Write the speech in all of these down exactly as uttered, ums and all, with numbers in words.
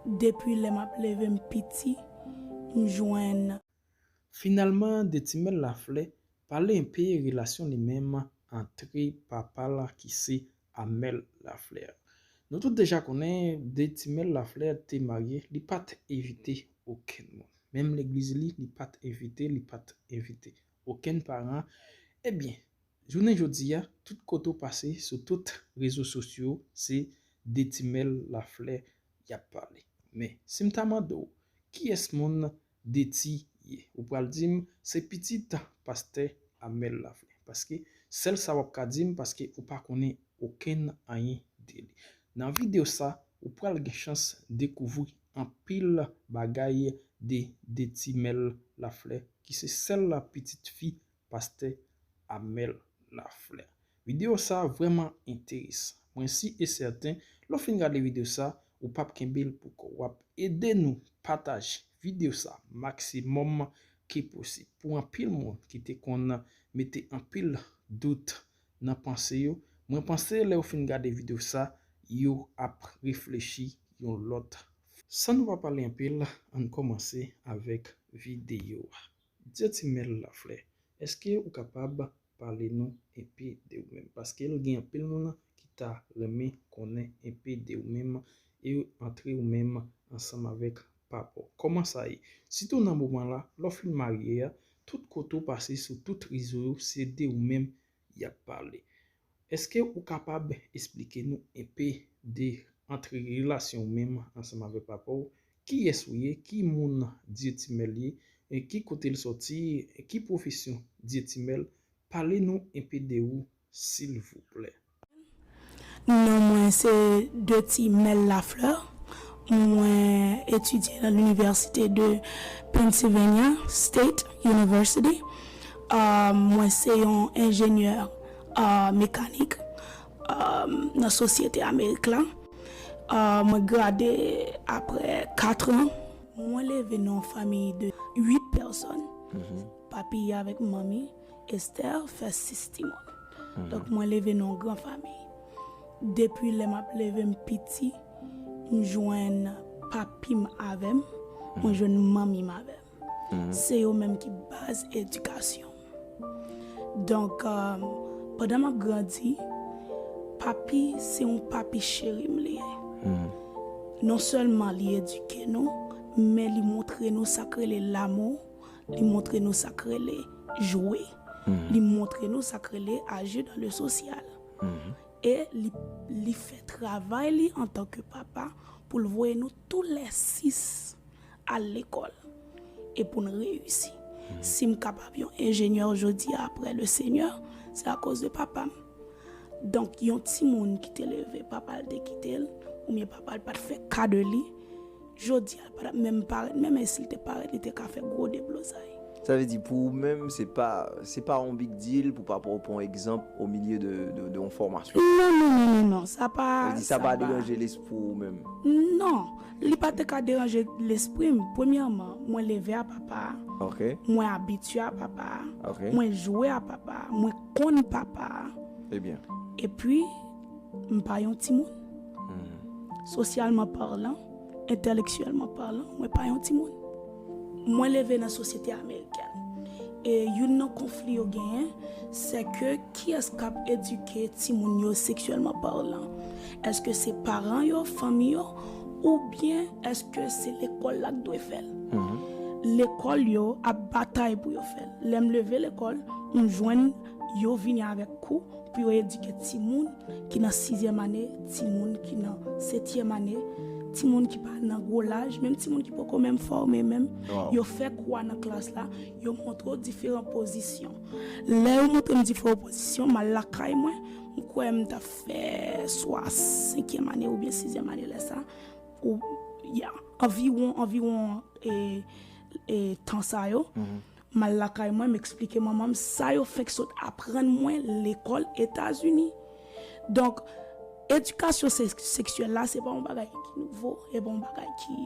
Depi lè m ap leve m piti, m jwenn. Finalman, Detimèl Laflè pale enpe relasyon li menm antre papa l ki se Amèl Laflè. Nou tout deja konnen Detimèl Laflè te marye, li pa t envite okenn moun. Menm legliz li, li pa t envite, li pa t envite okenn paran. Ebyen, jounen jodi a, tout kote w pase sou tout rezo sosyo, se Detimèl Laflè y ap pale. Men, si m ta mande w, kiyès moun Deti ye? Ou pral di m, se pitit pastè Amèl Laflè. Paske sèl sa w ap ka di m, paske ou pa konnen okenn anyen de li. Nan videyo sa, ou pral gen chans dekouvri anpil bagay de Detimèl Laflè, ki se sèl pitit fi pastè Amèl Laflè. Videyo sa vrèman enteresan. Mwen si e sèten, lè w fin gade videyo sa, ou p ap kenbe l pou kò w. W ap ede nou pataje videyo sa maksimòm ke posib. Pou anpil moun ki te konn mete anpil dout nan panse yo, mwen panse lè yo fin gade videyo sa, yo ap reflechi yon lòt. San nou pa pale anpil, ann kòmanse avèk videyo a. Deti Mèl Laflè, èske ou kapab pale nou enpe de ou menm? Paske l gen anpil moun ki ta renmen konnen enpe de ou menm e antre ou menm ansanm avèk papa w. Kòman sa ye? Sitou nan moman la, lè w fin marye a, tout kote w pase sou tout rezo yo, se de ou menm y ap pale. Èske ou kapab esplike nou enpe de antre relasyon ou menm ansanm avèk papa w? Kiyès ou ye? Ki moun Deti Mèl ye? E ki kote l sòti? E ki pwofesyon Deti Mèl? Pale nou enpe de ou, silvouplè. Non mwen se Deti Mèl Laflè. Mwen etidye nan Linivèsite de Pennsylvania State University. Ah, mwen se yon enjenyè, ah, mekanik, ah, nan sosyete Amerik la. Ah, mwen grade apre kat an. Mwen leve nan yon fanmi de uit pèsòn. Papi avèk manmi, Esther, fè sis timoun. Donk, mwen leve nan yon gran fanmi. Depi lè m ap leve m piti, m jwenn papi m avè m, mwen jwenn manmi m avè m. Se yo menm ki baz edikasyon m. Donk, ah, pandan m ap grandi, papi, se yon papi cheri m li ye. Non sèlman li edike nou, men li montre nou sa k rele lamou, li montre nou sa k rele jwe. Li montre nou sa k rele agir dans le social. E li, li fè travay li antanke papa pou l voye nou toulèsis al lekòl e pou n reyisi. Si m kapab yon enjenyè jodi a apre le Senyè, se akoz de papa m. Donk, yon timoun ki te leve, papa l te kite l, oubyen papa l pa t fè ka de li, jodi a, l pa t ap menm parèt, menm e si l te parèt, li te ka fè gwo deblozay. Sa vle di, pou ou menm, se pa, se pa yon big deal pou papa w pran egzanp o milye de, de, de yon fòmasyon. Non, non, non, non, non, sa pa, Sa vle di, sa pa deranje lespri w menm. Non, li pa te ka deranje lespri m. Premyèman, mwen leve a papa a. Ok, Mwen abitye a papa a. ok. Mwen jwe a papa a. Mwen konn papa a. Ebyen. Epi, m pa yon timoun. Sosyalman palan, entèlektyèlman palan, mwen pa yon timoun. Mwen leve nan sosyete amerikèn. E youn nan konfli yo genyen, se ke kiyès k ap edike timoun yo seksyèlman palan? Èske se paran yo, fanmi yo, oubyen èske se lekòl la k dwe fè l? Lekòl yo ap batay pou yo fè l. Lè m leve lekòl, m jwenn yo vini avèk kou pou yo edike timoun ki nan sizyèm ane, timoun ki nan setyèm ane, timoun ki pa nan gwo laj, menm timoun ki poko menm fòme menm, yo fè kou a nan klas la, yo montre w diferan pozisyon. Lè yo montre m diferan pozisyon, m al lakay mwen, m kwè m t ap fè swa senkyèm ane oubyen sizyèm ane lè sa, ou, ya, anviwon, anviwon, e, e, tan sa yo. M al lakay mwen, m eksplike manman m sa yo fenk sot aprann mwen lekòl Etazini. Donk, edikasyon se-, seksyèl la, se pa yon bagay ki nouvo, e pa yon bagay ki,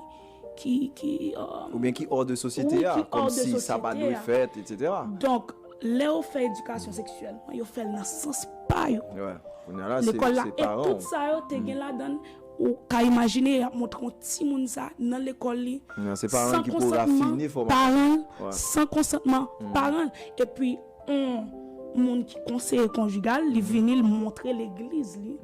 ki, ki, euh, Oubyen ki hors de sosyete wi, a, ki hors de kòmsi sa pa sosyete dwe a. Fèt, etsetera. Donk, lè yo fè edikasyon seksyèl, yo fè l nan sans pa yo. Wè. Kounye a la, se Lekòl la, se e paran tout w. Sa yo te gen ladan ou ka imajine y ap montre yon timoun sa nan lekòl li, Non, se paran l ki pou rafine fòmasyon. Paran l, san konsantman paran l. Epi yon moun ki konseye konjigal, li vini, li montre legliz li.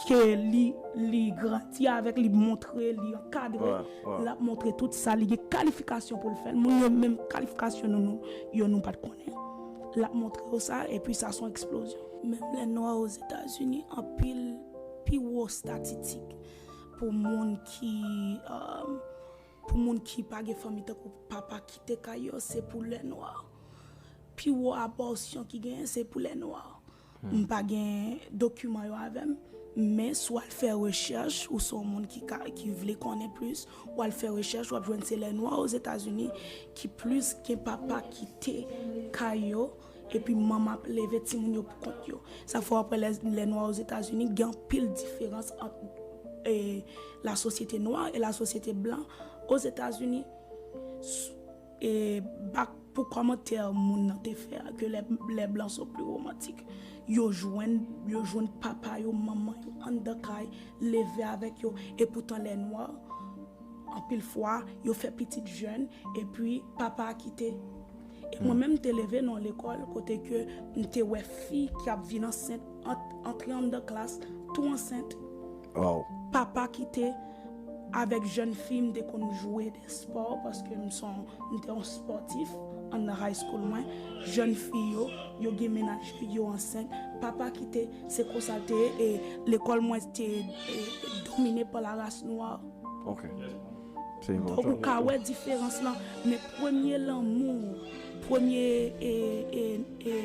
Ke li li grandi avèk, li montre, li ankadre, l ap montre tout sa, li gen kalifikasyon pou l fè l. Moun yo menm kalifikasyon nou, nou yo nou pa t konnen. L ap montre yo sa, epi sa se yon eksplozyon. Menm lè nwa Ozetazini, anpil pi wo estatistik pou moun ki, pou moun ki pa gen fanmi, tankou papa kite kay yo, se pou lè nwa. Pi wo abòsyon ki genyen, se pou lè nwa. M pa gen dokiman yo avè m, men si w al fè rechèch, ou se yon moun ki ka, ki vle konnen plis, w al fè rechèch, w ap jwenn se lè nwa Ozetazini ki plis gen papa kite kay yo, epi manman ap leve timoun yo pou kont yo. Sa fè w ap wè lè, lè nwa Ozetazini gen anpil diferans ant e, la sosyete nwa e la sosyete blan Ozetazini. E, bak pou kòmantè moun nan te fè a, que les, les blancs sont plus romantiques. Yo jwenn, yo jwenn papa yo, manman yo anndan kay, leve avèk yo. Epoutan lè nwa, anpil fwa, yo fè pitit jèn, epi papa a kite. E mwen menm, m te leve nan yon lekòl kote ke m te wè fi ki ap vin ansent, ant, antre anndan klas, tou ansent. Papa kite avèk jèn fi, m te konn jwe de spò, paske m se yon, m te yon spòtif anndan high school mwen. Jèn fi yo, yo gen mennaj, yo ansent. Papa kite, se konsa l te ye, e lekòl mwen te e, domine pa la ras nwa. Ok. Se enpòtan. Donk, ou ka wè diferans lan, men premye lanmou, premye e, e, e,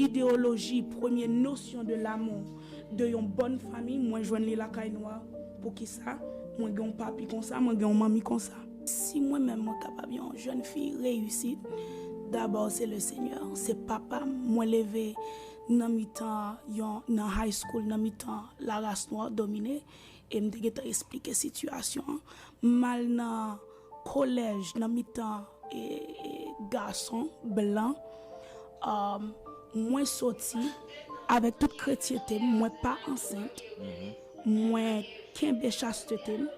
ideyoloji, premye notion de l'amour de yon bòn fanmi, mwen jwenn li lakay nwa. Poukisa? Mwen gen yon papi konsa, mwen gen yon manmi konsa. Si mwen menm mwen kapab yon jèn fi reyisi, dabò se le Senyè, se papa m. Mwen leve nan mitan yon, nan high school, nan mitan la ras nwa domine, e m te gentan esplike sitiyasyon an. M al nan kolèj nan mitan e, e, gason blan. Um, mwen soti avèk tout kretyente m, mwen pa ansent. Mwen kenbe chastete m.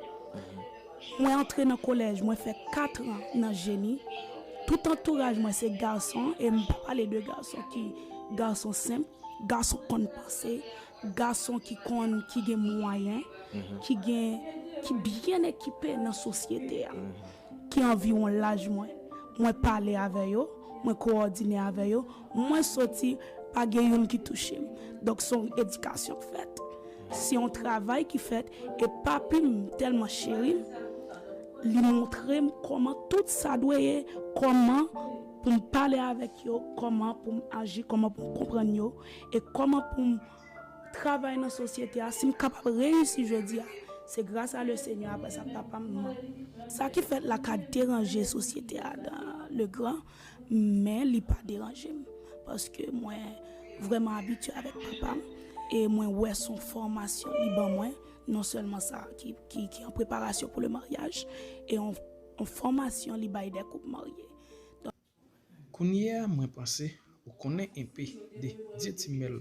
Mwen antre nan kolèj, mwen fè kat an nan jeni. Tout antouraj mwen se gason, e m pa pale de gason ki gason senp, gason konn panse, gason ki konn, ki gen mwayen, ki gen, ki byen ekipe nan sosyete a, ki anviwon laj mwen. Mwen pale avè yo, mwen kowòdine avè yo, mwen soti, pa gen youn ki touche m. Donk, se yon edikasyon k fèt. Se yon travay ki fèt, e papi m tèlman cheri m, li montre m kòman tout sa dwe ye, kòman pou m pale avèk yo, kòman pou m aji, kòman pou m konprann yo, e kòman pou m travay nan sosyete a. Si m kapab reyisi jodi a, se gras a le Senyè, apre sa, papa m. Sa ki fèt la ka deranje sosyete a dan le gran, men li pa deranje m. Paske mwen vrèman abitye avèk papa m, e mwen wè se yon fòmasyon li ban mwen, non sèlman sa ki, ki, ki an preparasyon pou le maryaj, e yon, yon fòmasyon li bay de koup marye. Kounye a mwen panse ou konnen enpe de Dietimel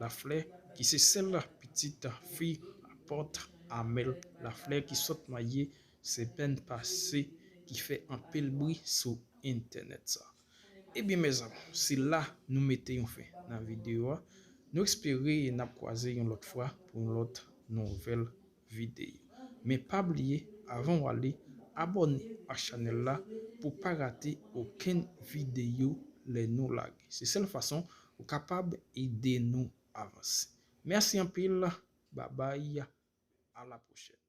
Laflè ki se sèl pitit fi Apòt Amèl Laflè ki sot marye semèn pase ki fè anpil bri sou entènèt sa. Ebyen mezanmi, se la nou mete yon fen nan videyo a. Nou espere n ap kwaze yon lòt fwa pou yon lòt nouvèl videyo. Men pa bliye, avan w ale, abòne a chanèl la pou pa rate okenn videyo lè nou lage. Se sèl fason ou kapab ede nou avanse. Mèsi anpil, babay, a la pwochèn.